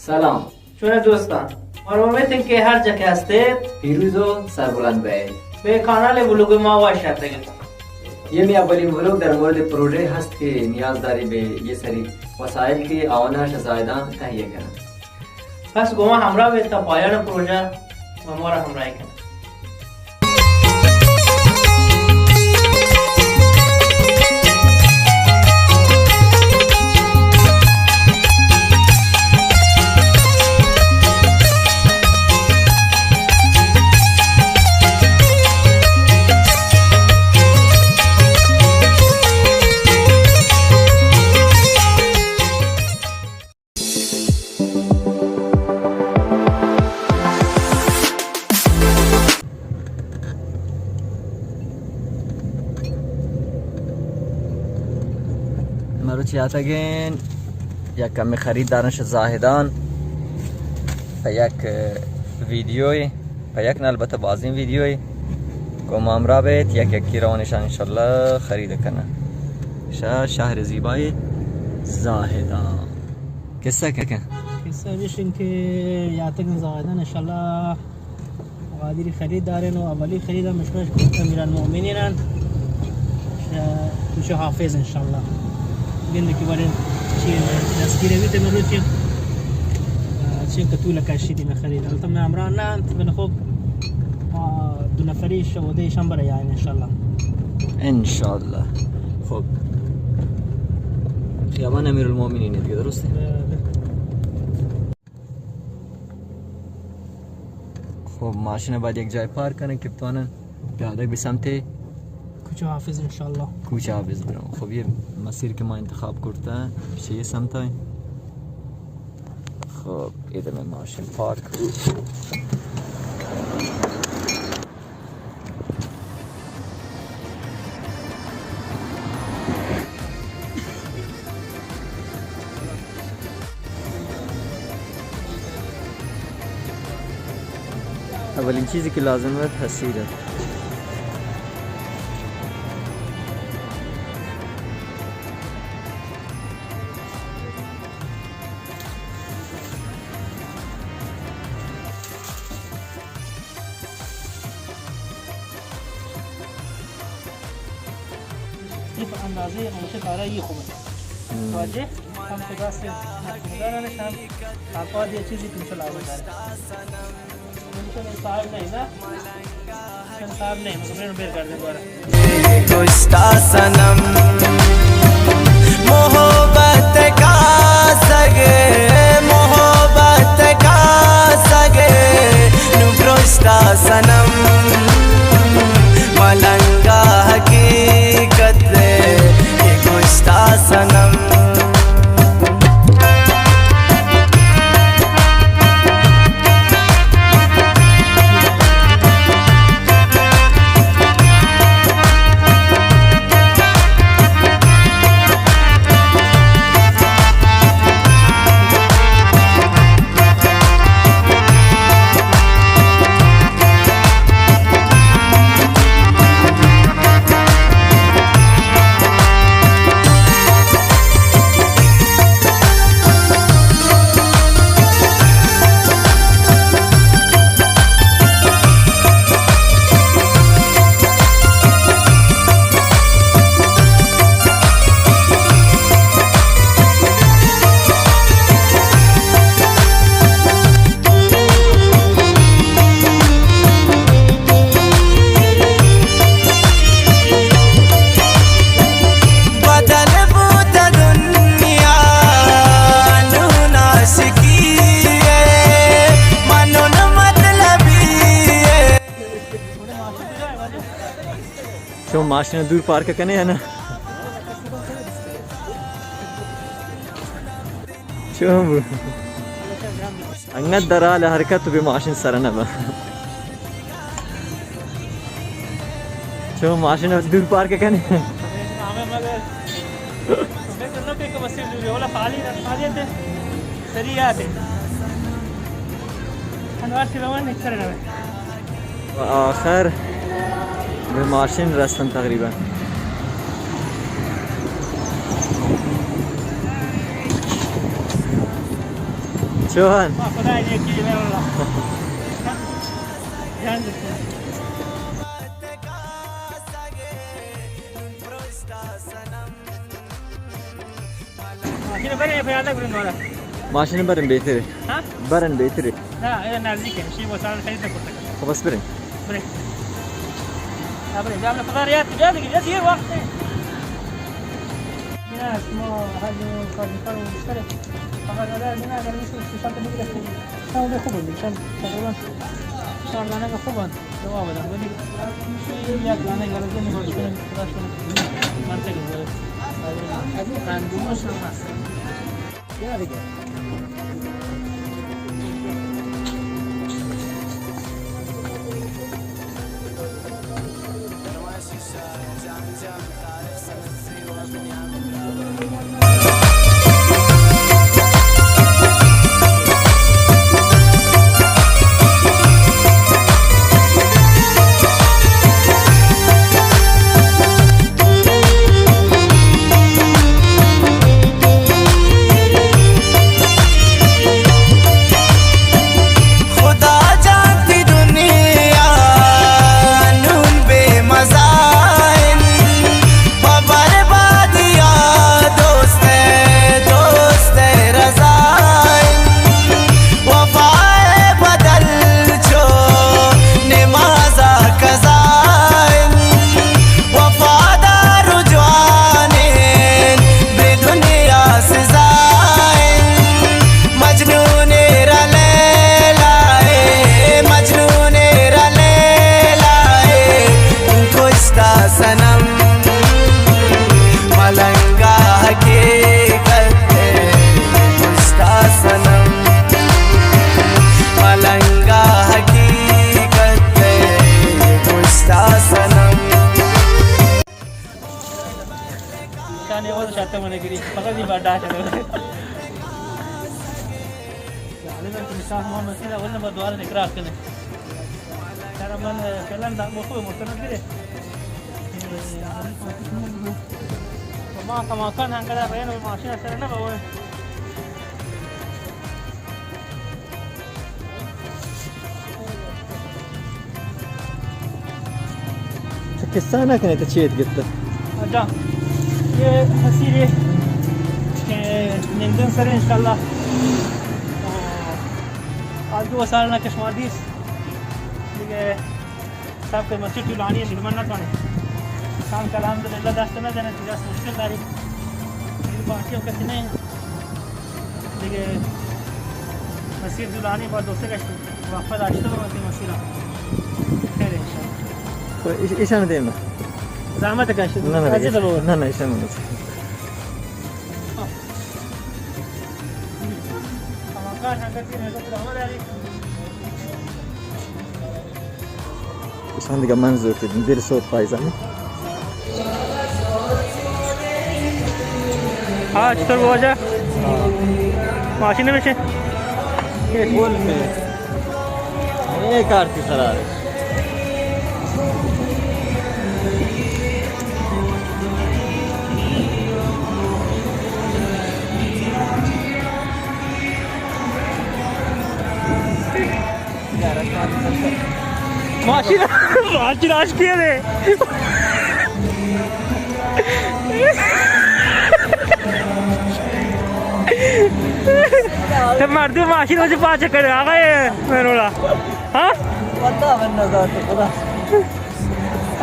سلام۔ چون دوستان، ما امیت انت کہ ہر جا کہ ہستید، پیروز و سربلند بئید۔ بہ کانال ولوگ ما وش اتگ۔ یہ می اولین ولوگ در مورد پروژہ ہست کہ نیاز داری بہ یہ سری وسائل کہ آوانا شہ زاہدان تہیہ کنن۔ بس گوما ہمراہ بید تا پایان پروژہ و مارا ہمراہی کنن۔ مروچی آتگین یک کمی خریدارن شہ زاہدان پہ یک ویڈیوی، پہ یک نہ البتہ بازیں ویڈیوی۔ گوں ما ہمراہ بیت، یک یکی روان اشان انشاءاللہ خرید کنن۔ شہ شہر زیبای زاہدان۔ قصہ کن۔ قصہ ہمیش انت کہ یاتگن زاہدان انشاءاللہ گوادری خرید دارین و اولی خرید ہم اشمش امیر المؤمنین انت۔ ش-، کوچہ حافظ انشاءاللہ۔ گند کہ بارین چی دستگیر بیت مروچی۔ چی کتول کشی دینا خرید۔ البتہ میں ہمراہ نہ انت، بلے خب، آ، دو نفری شودے شنبہ را یائین انشاءاللہ۔ انشاءاللہ۔ خب۔ خیابان امیر المؤمنین دیگہ، درسته؟ بلے۔ خب، ماشین باید یک جای پارک کنن کہ بتوانن پیادگ بہ سمت کوچہ حافظ انشاءاللہ۔ کوچہ حافظ برن۔ خب، یہ مسیر کہ ما انتخاب کرتا ہے، چہ یہ سمت ہے۔ خب، ادھر میں ماشین پارک۔ اولین چیزی کہ لازم انت، حصیر انت۔ یہ پہ اندازے ہمیشہ کارا یہ خوب ہے۔ ہم۔ واجہ، ہم خدا سے مدار ہے، ہم آپاد یہ چیزی تم سے لازم ہے۔ تم سے صاحب نہیں نا؟ تم صاحب نہیں، مگر بیر کر دیں دوبارہ۔ گشتہ صنم محبت کا سگے، محبت کا سگے، نو گشتہ صنم ملنگا حقیقت، یہ گشتہ صنم۔ بدل بوت دنیا، نون عاشقی ءِ، من نون مطلبی ءِ۔ چون ماشین دور پارک کنے یا نا؟ چون بو؟ انگت در حال حرکت بہ ماشین سر نہ با۔ چون ماشین دور پارک کنے؟ سری آتے۔ انوار سی روان نکر نہ۔ و آخر بہ ماشین رستن تقریباً۔ شوان. ما خدا یکی، والله. جان دکتر. ماشین بریں یا پیادہ بریں دوبارہ؟ ماشین بریں بہتر ہے. ہاں؟ بریں بہتر ہے. نہ، اے نزدیک ہے، شی وسائل خرید نہ کرتے. خب بس بریں. بریں. ہاں، بریں. جا، خدا ریات، جا دیگه، جا دیگه وقت ہے. نه، شما هر جور کار می‌کنید، بیشتره. فقط اگر نه، اگر می‌شه، سیصد می‌گیره. نه، اون خوبه، چند، تقریباً چهار دانه خوبه. جواب بدن، ولی یک دانه غلط نمی‌کنه، خدا شکر. منطقی داره. از این قندومش هم هست. یا دیگه. خدا جان تی دنیا نون بے مزائن، پہ بربادیا دوست، دوست رضائن. وفا بدل چو نمازا قضائن، وفادار و جوانین بے دنیا سزائن. مجنون را لیلا، مجنون را لیلا، تو کشتا صنم. ملنگا حقیقت ہے، کشتا صنم. ملنگا حقیقت ہے، کشتا صنم. شانے وہ شاتے منے گری، پتہ نہیں بڑا شاتے. ظالم ہے، انصاف محمد سینا، ورنہ بس دوبارہ اقرار کرنے. یار، من فعلاً دا مخو مستند کرے. ما کماکان ہنگا دا بین ماشین سر نہ بوئے. تو قصہ نہ کنے تو چیت گپتا. اچھا، یہ حسیر ہے کہ نندن سر انشاءاللہ. آج دو سال نہ کشمار دیس. دیگه سب که مسیر طولانی ہے، دیگه من نتوانم. کام که الحمدلله دست نزنه، دست مشکل داری. دیگه پارٹی هم کسی نه. دیگه مسیر طولانی، با دو سه گشت وقفه داشته بودم تی مسیر. خیر انشاءالله. خب، ایش-، ایشان دیم نه. زحمت کشید. نه، نه، نه، ایشان نه. کماکان هنگتی نه، تو زحمت داری. ایشان دیگه من زور کردیم، دل سوت پایزنی. ہاں، چطور بابا جان؟ ماشین نمیشه؟ یہ گول پہ. یہ کار کی سرا ہے. ماشین، ماشین آش کیے دے. تو مردم ماشین وجہ پاچ کرے، آقا، یہ میرولا. ہاں؟ پتہ من نہ ذات خدا.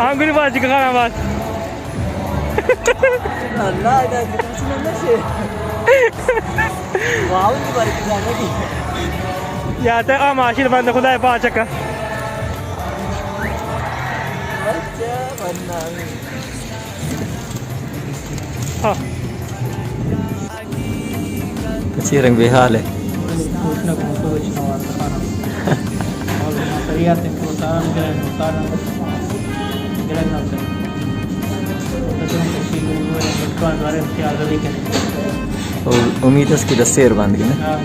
آنگری باز کنا باز. اللہ دا کتنا سنن نشے. واو، دی بار کی جانے کی. یا تے آ ماشین بند خدای پاچکا. اچھا، بننا. ہاں. چی رنگ بے حال ہے. اور امید ہے کہ دس سیر باندھ گئے نا.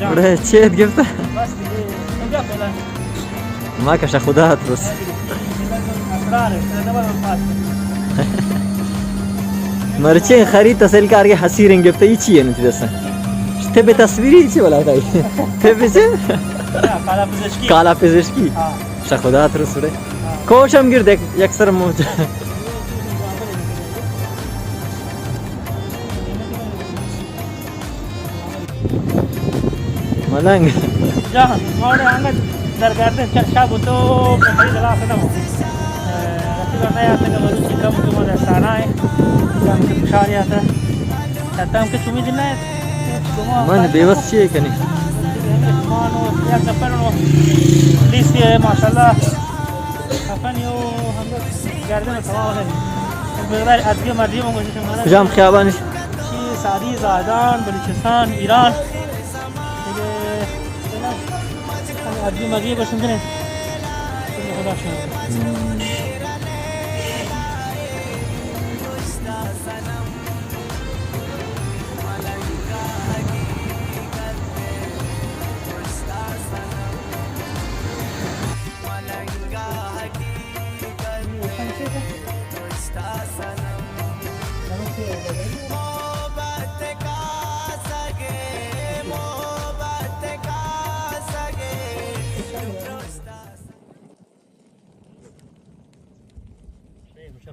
اڑے چیت گپتا. بس دیگه. کجا پدا؟ ما کشا خدا ترس. مرچیں خرید تسل کار کے حسیر گپتا، ای چی ہے نتی دسا؟ طب تصویری چی بلا تھا؟ طب چی؟ کالا پزشکی. کالا پزشکی. ہاں. شا خدا ترس رے. ہاں. کوشم گر دیکھ، یک سر موج. ملنگ. جان، ما وڑے انگت در گردن چ-، شب تو کہ خرید لاس نہ ہو. رسیدہ نہ آتا کہ بلوچی کم تو مدر سانا ہے. کم کہ خوشحالی آتا. تم کہ چمی دن ہے. من بے وس چی کنی؟ یک نفر نو لیسی ہے ماشاءاللہ. کفن یو ہم گردن تمام ہے. مقدار ادبی مردی ہوں گوشت ہمارا. کجام خیابان؟ چی سعدی، زاہدان، بلوچستان، ایران. دیگہ ادبی مردی گوشت نے. خدا شکر.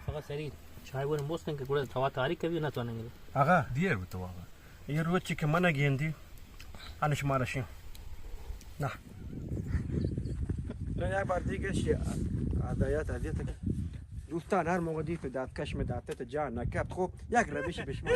فقط سری چای ور مستن که گوڑا توا تاریک کبھی نہ تو ننگے. آقا، دیر بوتو آقا. یہ روچی کہ من گیندی، انش مارا شین. نہ. تو یک بار دیگه شی، آدایات ادیت. دوستان، هر موقع دی تو دات کش میں داتے تو جان نکپت. خب، یک روشی بشما.